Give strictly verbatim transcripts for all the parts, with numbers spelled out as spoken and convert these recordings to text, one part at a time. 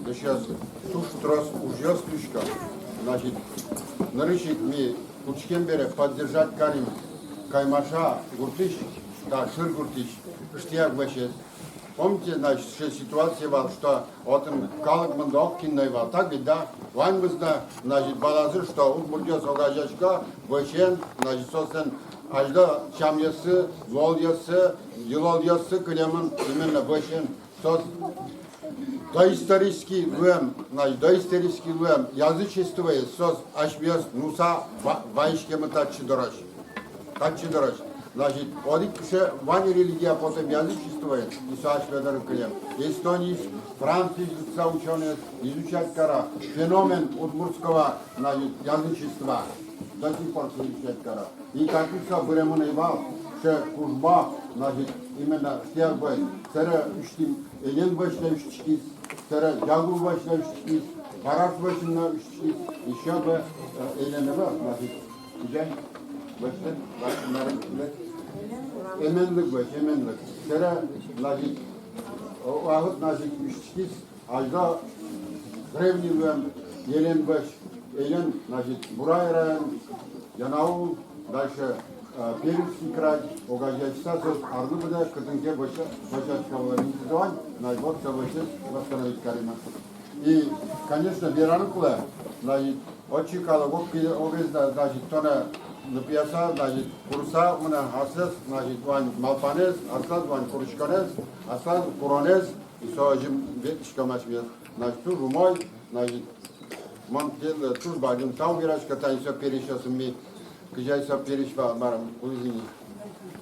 Сейчас туж трос ужъёс луисько. Значит, нырысь ик ми кутскем бере поддержать карим Каймаша гуртысь, та шыр гуртысь, Ыштыяк вӧсез. Помните, значит, сыӵе ситуация вал, что отын калык мында ог кин но ӧй вал, так ведь, да? Ваньмыз но, значит, валазы, что удмуртъёс огазеясько вӧсен, значит, соослэн азьло сямъёссы, лулъёссы, йылолъёссы кылемын именно вӧсен. Соос доисторический луэм, значит, доисторический луэм язычествоез соос асьмеос нуса ва-, вайиськемын татчы дорозь. Татчы дорозь. Значит, одӥг кыӵе вань религия потэм язычествоез, и со асьме доры кылем. Эстониысь, Франциысь лыктыса учёнойёс изучать каро феномен удмуртского, значит, язычества. До сих пор со изучать каро. И татчы со быремын ӧй вал, сыӵе кужмо, значит, именно Ыштыяк вӧсь. Сэре усьтӥм, Элен вӧсь но усьтӥськиз, сэре Ягул вӧсь но усьтӥськиз, Вараш вӧсь но усьтӥськиз, ещё бы, э, Элен ӧвӧл, значит, кызьы вӧсь, вӧсь, вӧсь, Эменлык вӧсь, Эменлык. Сэре, значит, о, а вот, значит, усьтӥськиз, азьло древний луэм Елен вӧсь, Елен, значит, Бурай район, Янаул, дальше, э, Пермский край, огазеяськыса соос арлы быдэ кытын ке вӧсь-, вӧсясько вылэм интызы вань, значит, вот со вӧсез восстановить каримы. И, конечно, вераны кулэ, значит, отчы калык ог-, огез, значит, тонэ лыдъяса, значит, курыса мынэ аслаз, значит, вань малпанэз, аслаз вань курыськонэз, аслаз куронэз, и со озьы ветлӥськом асьмеос. Значит, туж умой, значит, мон тӥледлы туж бадӟым тау верасько, тани со пересьёсмы, кызьы ай со пересь ва-, марым, кулӥз ини,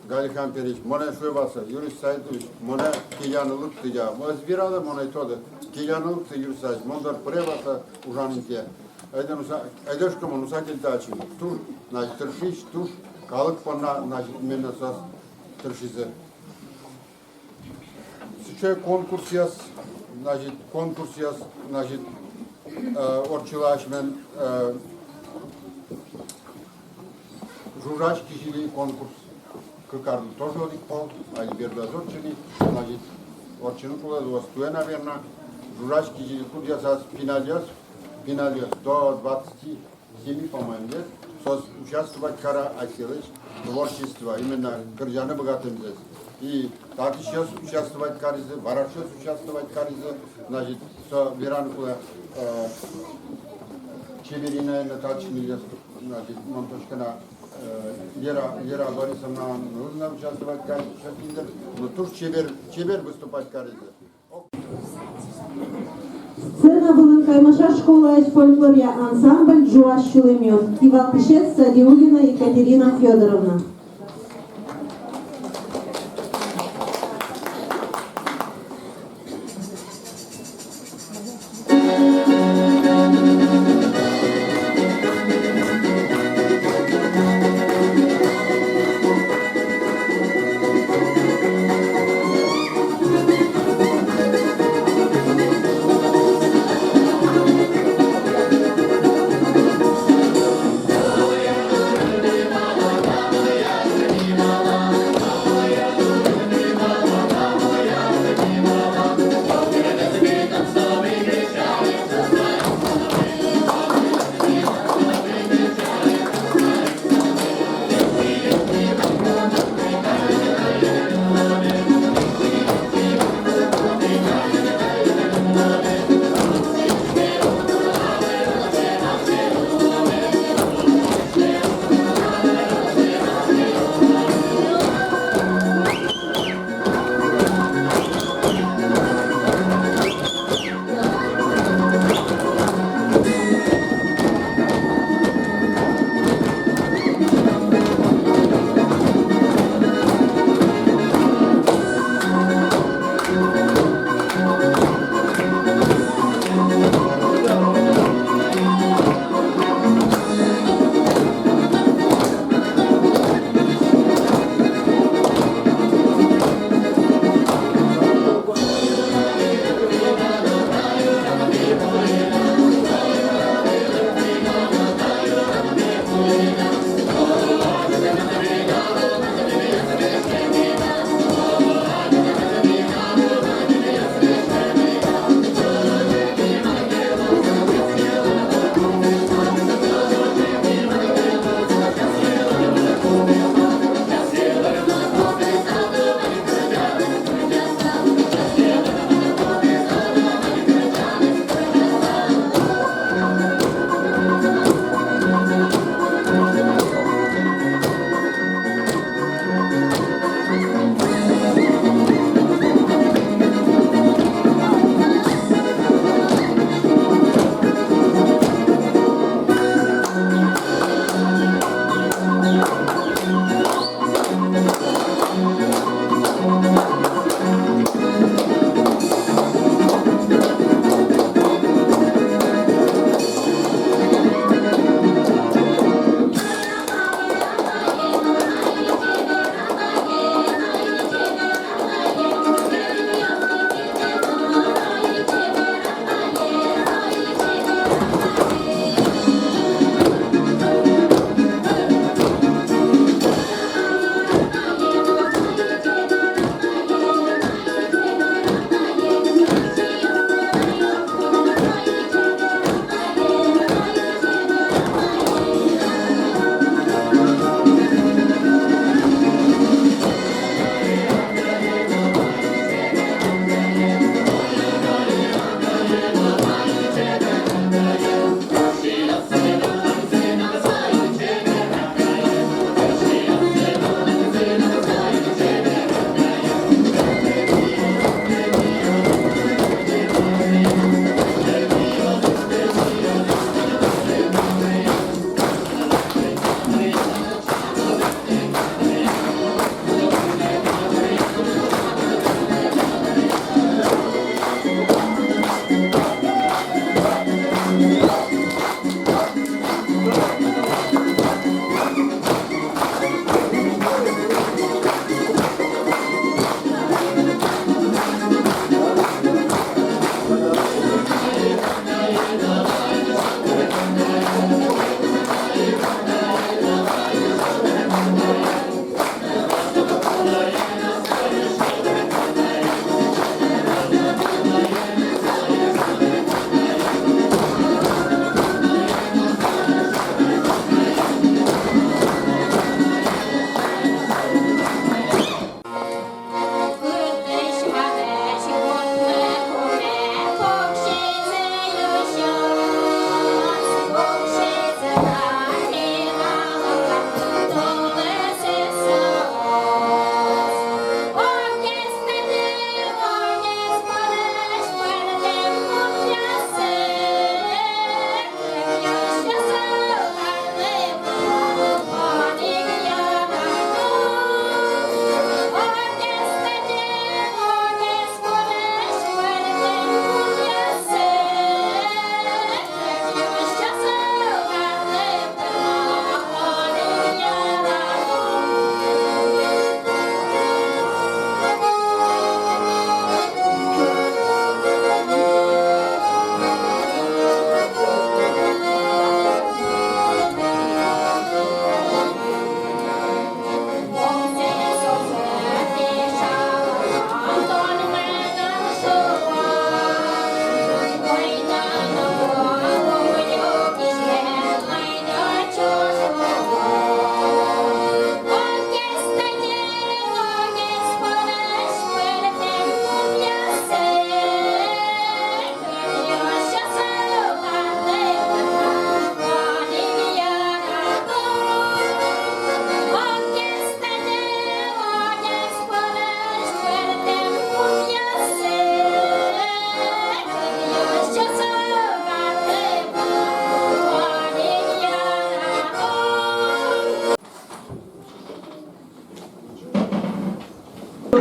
Галихан пересь, монэ шуэ вал со: Юрий Саидович, монэ келяны лыктэ, я. Ӧз вералэ, мон ӧй тоды. Келяны лыктэ, Юрий Саидович, мон доры пыре вал со ужан интые. Айда нуса, айда шуисько, мон нуса кельто ачим. Туж, значит, тыршись, туж калык понна, значит, именно соос тыршизы. Сыӵе конкурсъёс, значит, конкурсъёс, значит, э, ортчыло асьмелэн, э, «Жужась кизили» конкурс. Кык арлы тоже одӥг пол, али берло ӧз ортчы ни, значит, ортчыны кулэ луоз туэ, наверно. «Жужась кизили» кудъёсаз пиналъёс, пиналъёс до двадцати семи, по-моему, лет, соос участвовать каро асьсэлэсь творчество, именно кырӟаны быгатэмзэс. И татысьёс участвовать каризы, варасьёс участвовать каризы, значит, со вераны кулэ, э, чеберина, наверно, татысь нылъёс, значит, мон тодӥсько на, э, Лера, Лера Борисовна, ну, она участвовать кариз, ещё киндыр, ну, туж чебер, чебер выступать каризы. Сцена вылын Каймаша школаысь фольклоръя ансамбль «Ӝуась сюлэмъёс». Кивалтӥсез Садиуллина Екатерина Фёдоровна.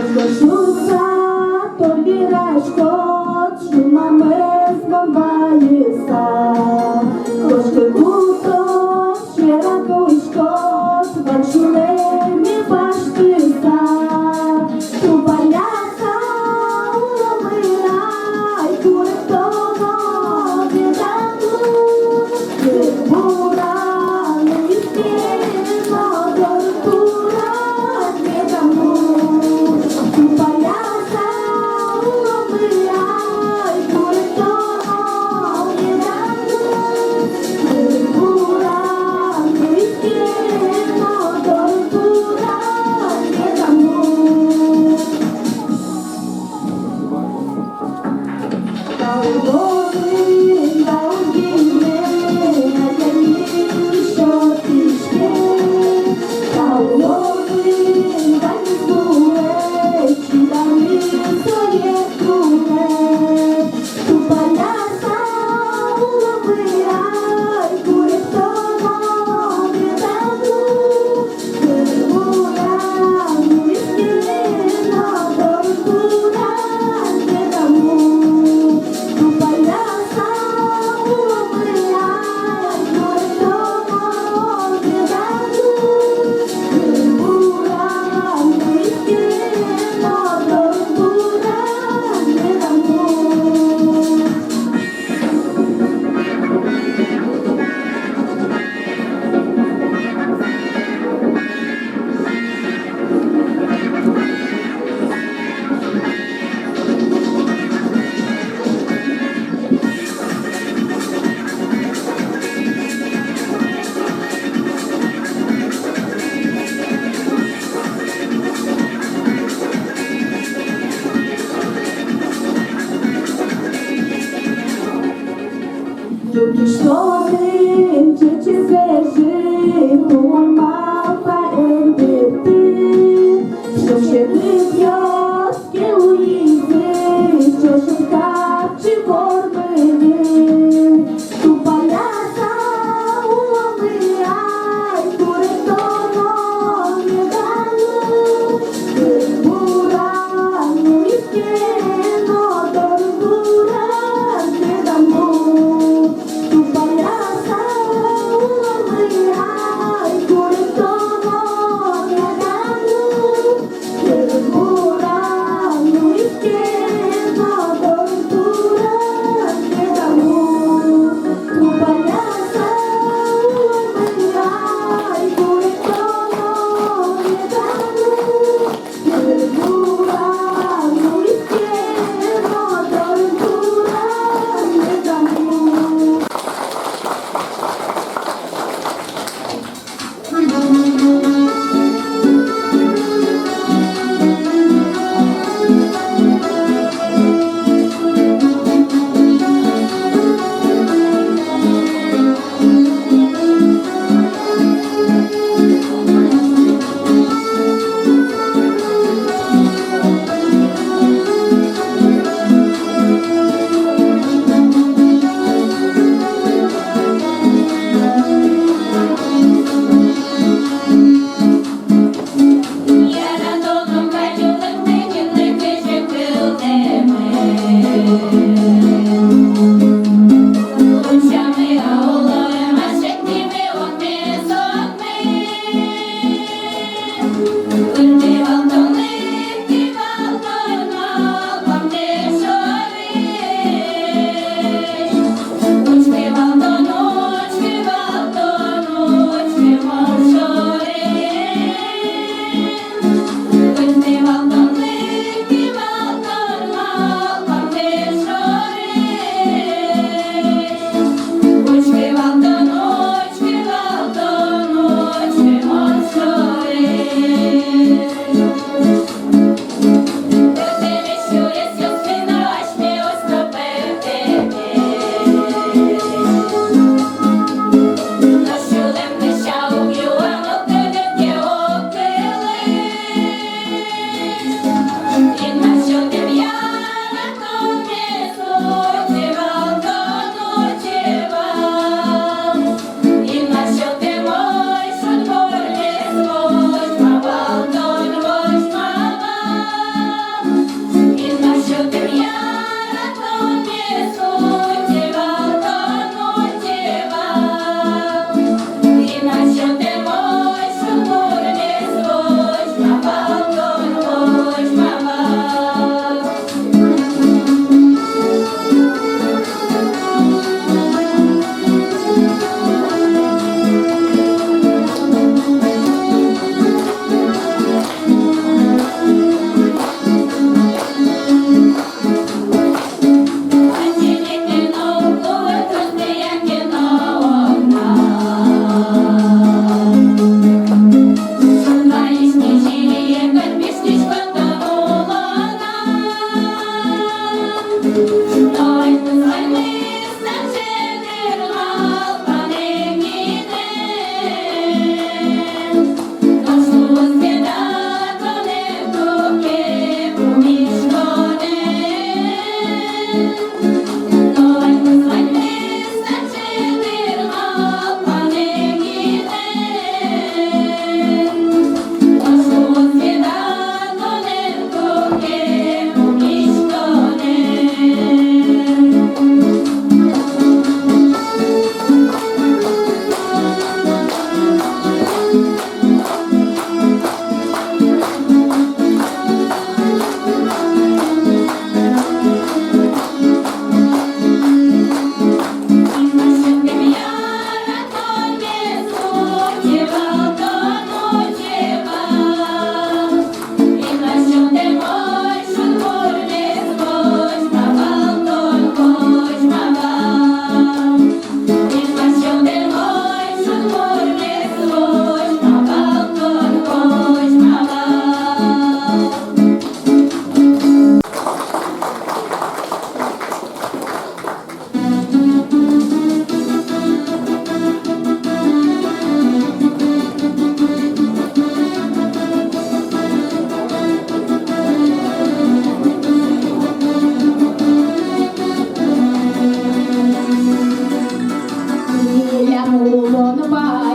Шуса тон вераськод, шунамес мон вайыса, кошкы кутон сьӧрад, кошкод вань сюлэме басьтыса. Тупаяса уломы ай, куректоно медам лу. Кыр бура нуиз ке но, доры тура медам лу. Тупаяса уломы ай, куректоно медам лу. Кыр бура нуиз ке но, доры тура медам лу. Юрттӥськонын чечы-пежы пумон малпа эн пырты. Ӵошен ветлӥсько, ке луизы ӵошен капчи вормыны. Тупаяса уломы ай, куректоно медам лу. Кыр бура нуиз ке но, доры тура медам лу. Тупаяса уломы ай, куректоно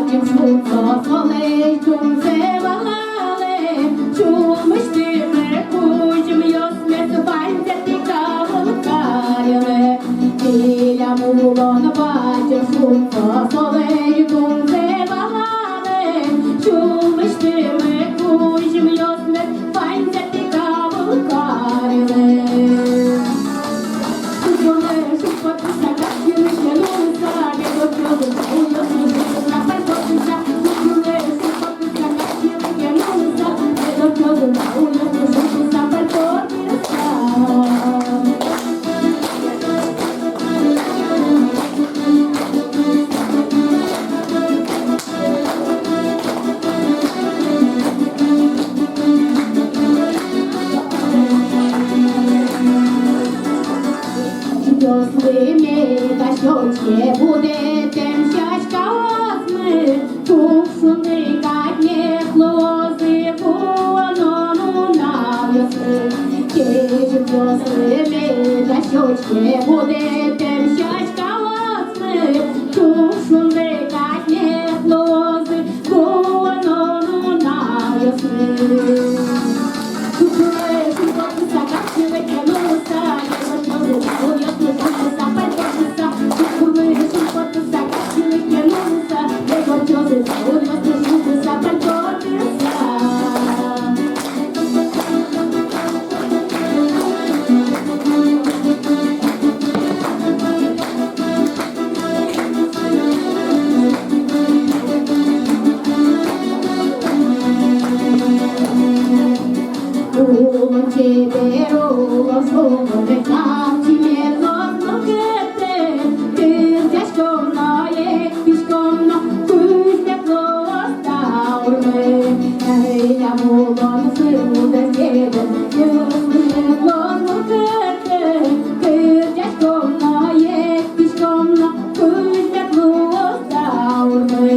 Шумпотыса Чупёслы меда сётске будэтэм сяськаосмы, туж шунды кадь мед луозы вуоно нуналъёсмы. Чупёслы меда сётске будэтэм сяськаосмы, туж шунды кадь мед луозы вуоно нуналъёсмы. Улон чебер, улон шумпотыса, чимес луоз мылкыдтэ. Кырӟаськом но, эктӥськом но, кузь мед луоз даурмы. Эй, улон шумпотыса, чебер, кырӟаськом но, кузь мед луоз мылкыдтэ. Кырӟаськом но, эктӥськом но, кузь мед луоз даурмы.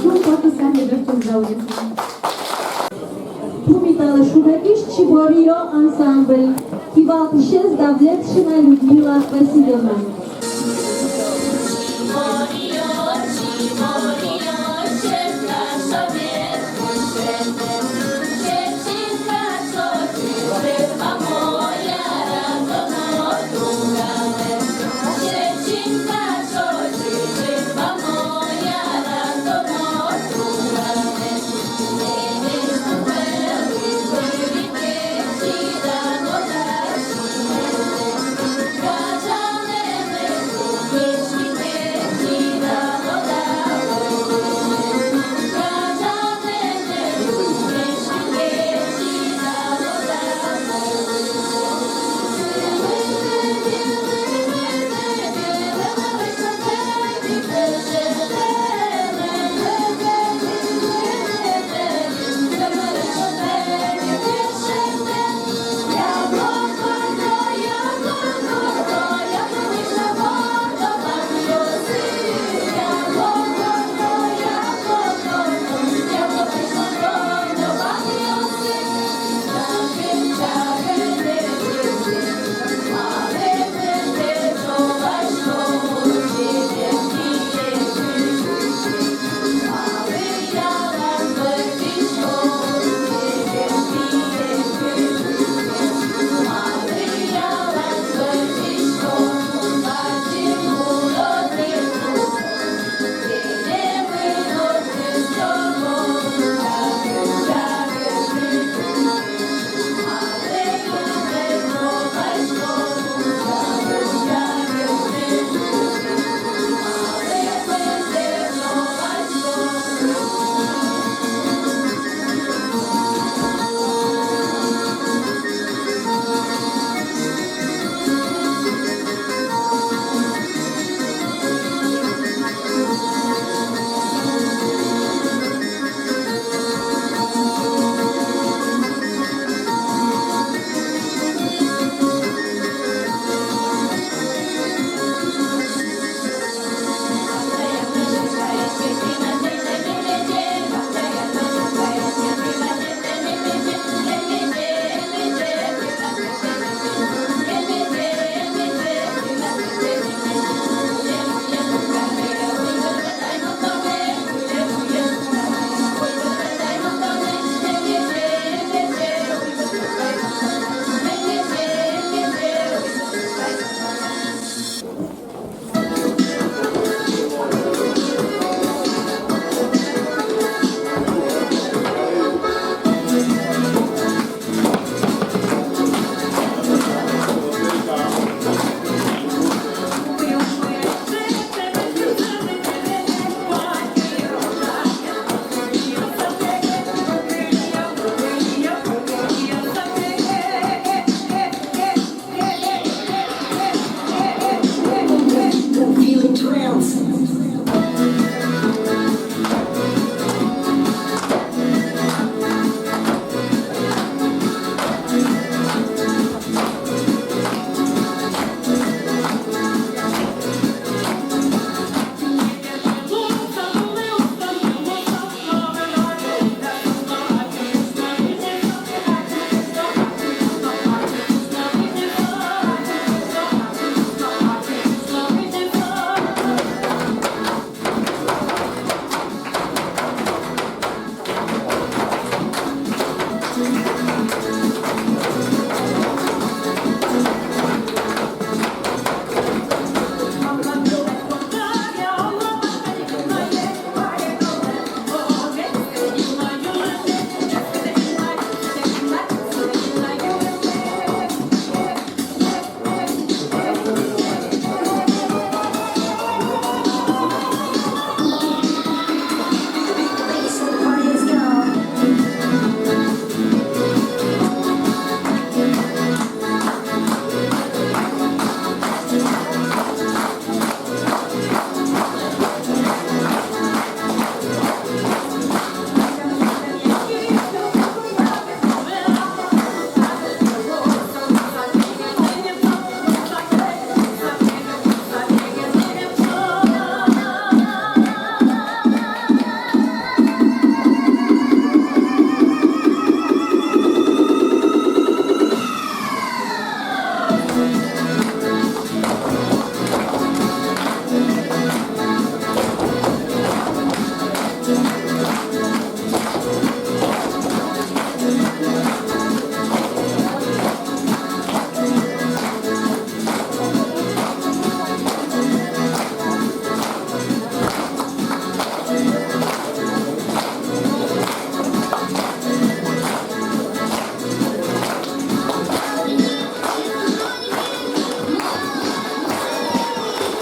Шумпотыса меда сётске. Пумиталы шумпотӥсь «Чибориё» ансамбль. Кивалтӥсез Давлетшина Людмила Васильевна.